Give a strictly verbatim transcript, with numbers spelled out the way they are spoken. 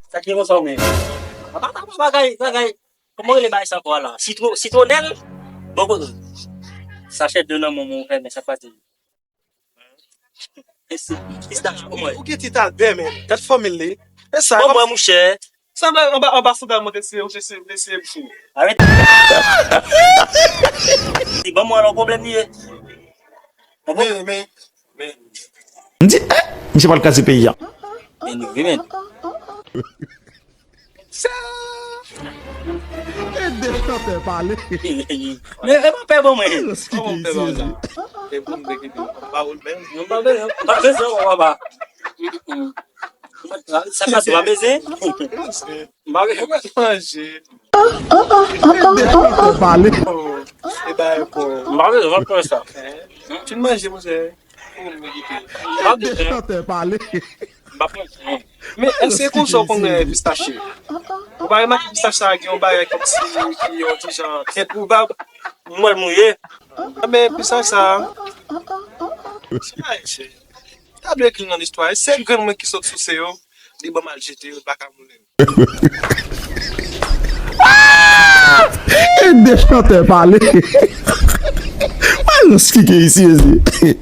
Sa ki konsa ou menm? Apa apa bagay bagay. Kòman rele bagay sa ankò la? Sitwo sitwonèl? Bon kote. Sachè dlo nan men w fèmen sa k pase. Pistach pou mwen. Ou gen ti talbè men. Tèt fanmi li. E sa. Bon mwen mouchè. Sanble anba anba sandal mwen te siye ou te siye ou te siye msye. Arèt. Di ban mwen alò pwoblèm li ye. Men men men. M di eh, misye pral kraze peyi a. Men nou wi men. Sa. E de chantè pale. Men e pa pè bon mwen. Kòman pè ba la? E pou m te kite. Ba ou menm. Non pa bezwen. Pa bezwen ou papa. Sa ka sou pa bezwen. M pa bezwen manje. E de chantè pale. E ba e pou. M pa bezwen pa sa. Fin manje mwen se. M pa bezwen. Chantè pale. M pa bezwen. Men èske konsa w konn pistache? Ou pa remake pistache sa gen yon bagay kòmsi ki yon ti jan enpwobab. Mwen mouye. Men pistache sa. Sa dwe ekri nan listwa. Se grann mwen ki sot souse yo. Li ban m al jete yo, li pa ka moulen. E de chantè pale. Mwen lòs ki gen isi isi.